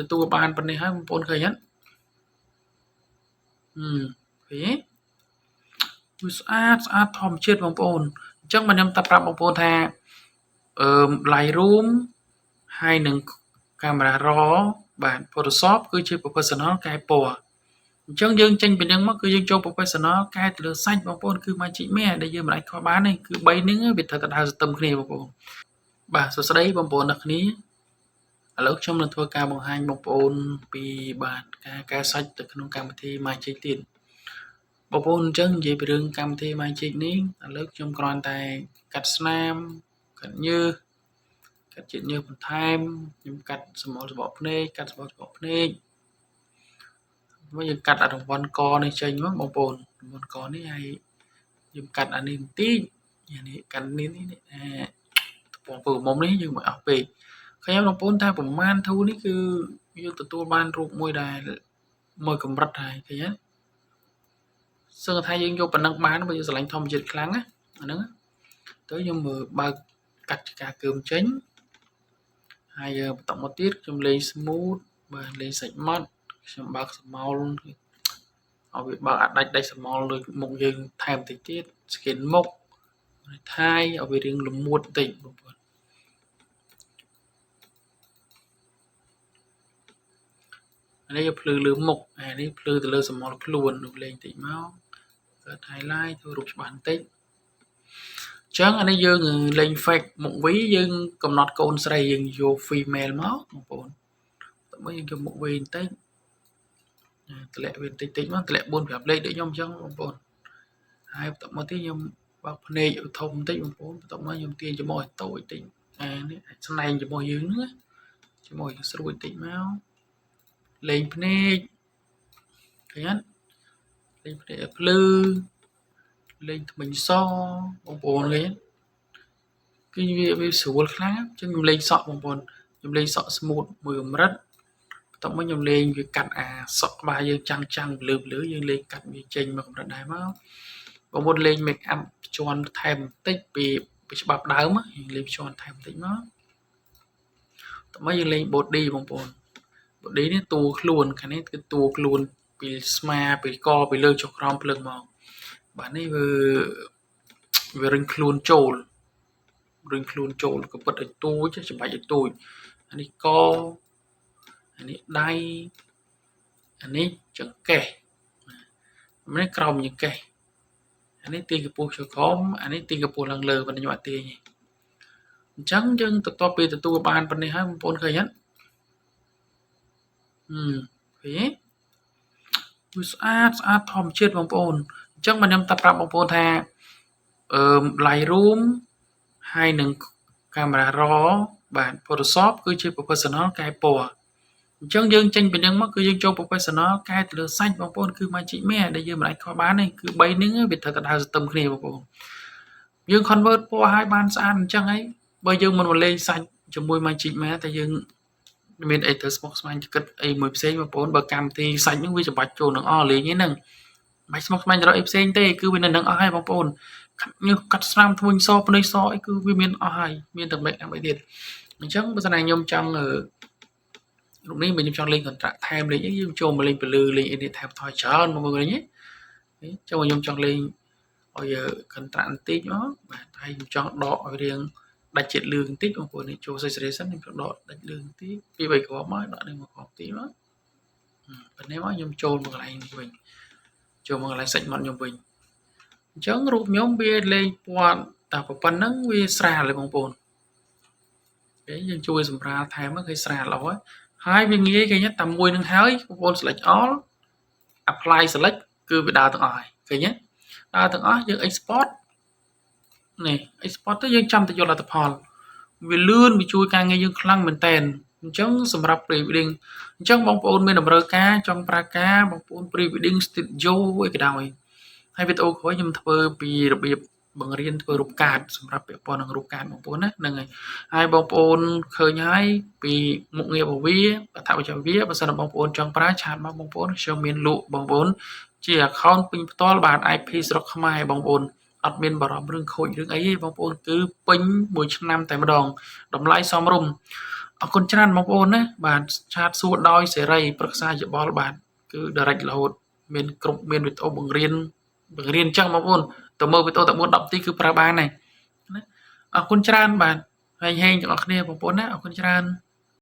ទទួលបានប៉ុណ្នេះហើយបងប្អូនឃើញអត់ហឹមឃើញទេវាស្អាតស្អាតធម្មជាតិបងប្អូនអញ្ចឹងបើខ្ញុំតែប្រាប់បងប្អូនថាអឺ Lightroom ហើយនឹងកាមេរ៉ា RAW បាទ Photoshop គឺជា professional កែពណ៌អញ្ចឹងយើងចេញពីនឹងមកគឺយើងចូល professional កែទៅលើសាច់បងប្អូនគឺ Magic Mirror ដែលយើងមិនអាចខ្វះបានទេគឺ3ហ្នឹងវាត្រូវតែដើរសន្ទឹមគ្នាបងប្អូនបាទសួស្តីបងប្អូនអ្នកគ្នាឥឡូវខ្ញុំនឹងធ្វើការបង្ហាញបងប្អូនពីបាទការកែសាច់ទៅក្នុងកម្មវិធី Magic ទៀតបងប្អូនអញ្ចឹងនិយាយពីរឿងកម្មវិធី Magic នេះឥឡូវខ្ញុំគ្រាន់តែកាត់ស្នាមកាត់ញើសកាត់ជាតិញើសបន្ថែមខ្ញុំកាត់សម្មសបកភ្នែកកាត់សម្មសបកភ្នែកមកយើងកាត់អារង្វាន់កនេះចេញមកបងប្អូនរង្វាន់កនេះហើយយើងកាត់អានេះបន្តិចនេះកាត់នេះនេះអាពណ៌ពើមុំនេះយើងមិនអស់ពេកខ្ញុំបងប្អូនថាប្រមាណធូនេះគឺយើងទទួលបានរូបមួយដែលមួយកម្រិតហើយឃើញទេសឹងថាយើងយកប៉ុណ្ណឹងបានបើយើងស្រឡាញ់ធម្មជាតិខ្លាំងណាអាហ្នឹងទៅខ្ញុំមើលបើកកាត់ការកើមចេញហើយបន្តមកទៀតខ្ញុំលេង smooth បាទលេងសាច់ម៉ត់ខ្ញុំបើកស្រមោលឲ្យវាបើកអាដាច់ដាច់ស្រមោលលើមុខយើងថែមតិចទៀត skin មុខថាយឲ្យវារៀងល្មួតបន្តិចបងប្អូនអានេះភ្លឺលើមុខអានេះភ្លឺទៅលើស្រមោលខ្លួននោះលេងតិចមកកើត highlight ធ្វើរូបច្បាស់បន្តិចចឹងអានេះយើងលេង fake មុខវីយើងកំណត់កូនស្រីយើងយក female មកបងប្អូនតើមើលយើងយកមុខវីបន្តិចតម្លាក់វាបន្តិចតិចមកតម្លាក់4 5លេខដូចខ្ញុំអញ្ចឹងបងប្អូនហើយបន្ទាប់មកទៀតខ្ញុំបើកភ្នែកឲ្យធំបន្តិចបងប្អូនបន្ទាប់មកខ្ញុំទាញច្រមុះឲ្យតូចបន្តិចអានេះអាចស្នែងច្រមុះយើងហ្នឹងច្រមុះឲ្យស្រួយបន្តិចមកលេងភ្នែកឃើញអត់លេងភ្នែកឲ្យភ្លឺលេងថ្មិញសបងប្អូនឃើញគឺវាស្រួលខ្លាំងអញ្ចឹងខ្ញុំលេងសក់បងប្អូនខ្ញុំលេងសក់ smooth មួយកម្រិតបន្ទាប់មកខ្ញុំលេងវាកាត់អាសក់ក្បាលយើងចាំងចាំងភ្លឺភ្លឺយើងលេងកាត់វាចេញមកកម្រិតដែរមកបងប្អូនលេង make up ជាន់ថែមបន្តិចពីច្បាប់ដើមយើងលេងជាន់ថែមបន្តិចមកតោះមកយើងលេង body បងប្អូន body នេះតួខ្លួនខាងនេះគឺតួខ្លួនពីស្មាពីកពីលើចុះក្រោមភ្លើងមកបាទនេះវាវារុញខ្លួនចូលរុញខ្លួនចូលក៏ពិតឲ្យទូចច្បាច់ឲ្យទូចអានេះកអានេះដៃអានេះចង្កេះនេះក្រោមចង្កេះអានេះទាញកម្ពស់ចុះក្រោមអានេះទាញកម្ពស់ឡើងលើប៉ុន្តែខ្ញុំអត់ទាញទេអញ្ចឹងយើងបន្ទាប់ពីទទួលបានប៉ុណ្នេះហើយបងប្អូនឃើញអត់ហឹមឃើញទេវាស្អាតស្អាតធម្មជាតិបងប្អូនអញ្ចឹងបើខ្ញុំតែប្រាប់បងប្អូនថាអឺ Lightroom ហើយនឹងកាមេរ៉ា RAW បាទ Photoshop គឺជា professional កែពណ៌អញ្ចឹងយើងចេញពីនឹងមកគឺយើងចូល professional កែទៅលើសាច់បងប្អូនគឺ Magic Mirror ដែលយើងមិនអាចខ្វះបានទេគឺ3ហ្នឹងវាត្រូវតែដើរសន្ទឹមគ្នាបងប្អូនយើង convert ពណ៌ឲ្យបានស្អាតអញ្ចឹងហើយបើយើងមិនមកលេងសាច់ជាមួយ Magic Mirror តែយើងមានអីត្រូវស្មុគស្មាញគិតអីមួយផ្សេងបងប្អូនបើកម្មវិធីសាច់ហ្នឹងវាច្បាច់ចូលនឹងអស់លេងហ្នឹងមិនស្មុគស្មាញទៅរកអីផ្សេងទេគឺវានៅនឹងអស់ហើយបងប្អូនកាត់ញើសកាត់ស្នាមធ្មេញសភ្នែកសអីគឺវាមានអស់ហើយមានតែ make up អីទៀតអញ្ចឹងបើសិនណាខ្ញុំចង់រូបនេះបើខ្ញុំចង់លេង contrast ថែមលេងអីយើងចូលមកលេងពលឺលេងអីនេះថែមថយច្រើនមកមើលនេះចូលខ្ញុំចង់លេងឲ្យ contrast បន្តិចមកបាទហើយខ្ញុំចង់ដកឲ្យរៀងដាច់ជាតិលឿងបន្តិចបងប្អូននេះចូល saturation ខ្ញុំចង់ដកដាច់លឿងបន្តិចពី3គ្រាប់មកដកនេះមួយគ្រាប់តិចមកប៉ុណ្ណេះមកខ្ញុំចូលមកកន្លែងនេះវិញចូលមកកន្លែងសាច់មាត់ខ្ញុំវិញអញ្ចឹងរូបខ្ញុំវាលេងពណ៌តែប៉ុណ្្នឹងវាស្រាលទេបងប្អូនគេយើងជួយសម្រាលថែមគេស្រាលល្អហើយវាងាយគេតែមួយនឹងហើយបងប្អូន select all apply select គឺវាដើរទាំងអស់ហើយឃើញទេដើរទាំងអស់យើង export នេះ export ទៅយើងចាំតែយកលទ្ធផលវាលឿនវាជួយការងារយើងខ្លាំងមែនតែនអញ្ចឹងសម្រាប់ pre wedding អញ្ចឹងបងប្អូនមានតម្រូវការចង់ប្រើការបងប្អូន pre wedding studio អីក៏ដោយហើយវីដេអូក្រោយខ្ញុំធ្វើពីរបៀបបង្រៀនធ្វើរូបកាតសម្រាប់ពាក់ព័ន្ធនឹងរូបកាតបងប្អូនណាហ្នឹងហើយហើយបងប្អូនឃើញហើយពីមុខងាររបស់វាអត្ថប្រយោជន៍វាបើសិនបងប្អូនចង់ប្រើchat មកបងប្អូនខ្ញុំមានលក់បងប្អូនជា account ពេញផ្ទាល់បាទ IP ស្រុកខ្មែរបងប្អូនអត់មានបារម្ភរឿងខូចរឿងអីទេបងប្អូនគឺពេញមួយឆ្នាំតែម្ដងតម្លៃសមរម្យ អរគុណច្រើនបងប្អូនណាបាទ chat សួរដោយសេរីប្រឹក្សាយោបល់បាទគឺ direct រហូតមានគ្រប់មានវីដេអូបង្រៀនបង្រៀនអញ្ចឹងបងប្អូនទៅមើលវីដេអូតែ4 10នាទីគឺប្រើបានហើយណាអរគុណច្រើនបាទហែងហេងទាំងអស់គ្នាបងប្អូនណាអរគុណច្រើន។